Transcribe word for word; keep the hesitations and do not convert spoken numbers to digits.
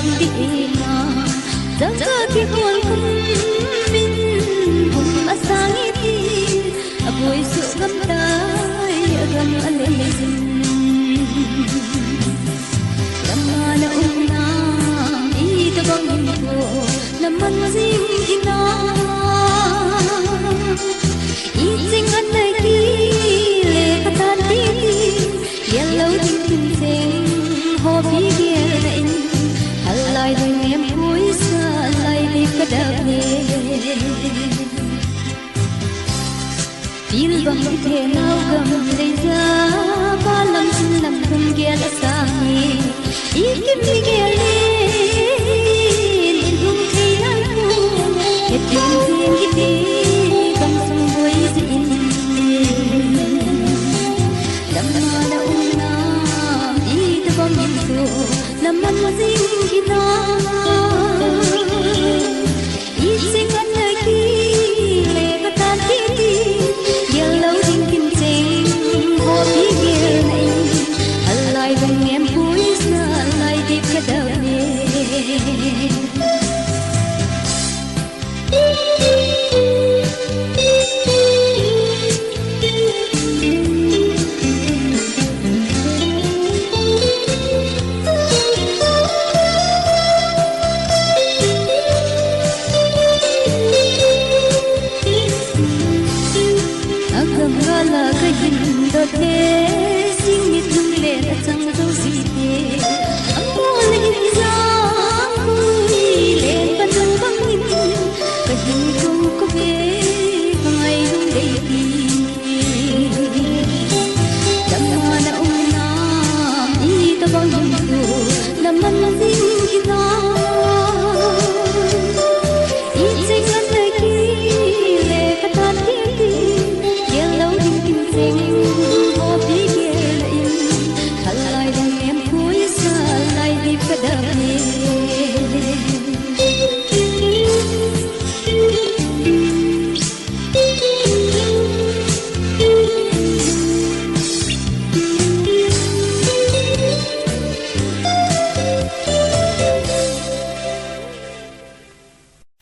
Ti ima, jaka kihol kum min kum asang iti, aboi su gam tai, agam alei sin. Lama na umna, itobang hin ko, naman jing hina. Iching anai ki, le katan ti ti, yellow ting ting sing, hopi gel na in, halai ding em puisa, lai di kadap ne. Pil bang the nau gam leija, balam sin lam tum gel asangi. Ikim ni gel in, in hung thei nai ku. Hetin tin kiti, bang sung boi ji in. Lama na umna, itobang hin ko, naman jing hina. Iching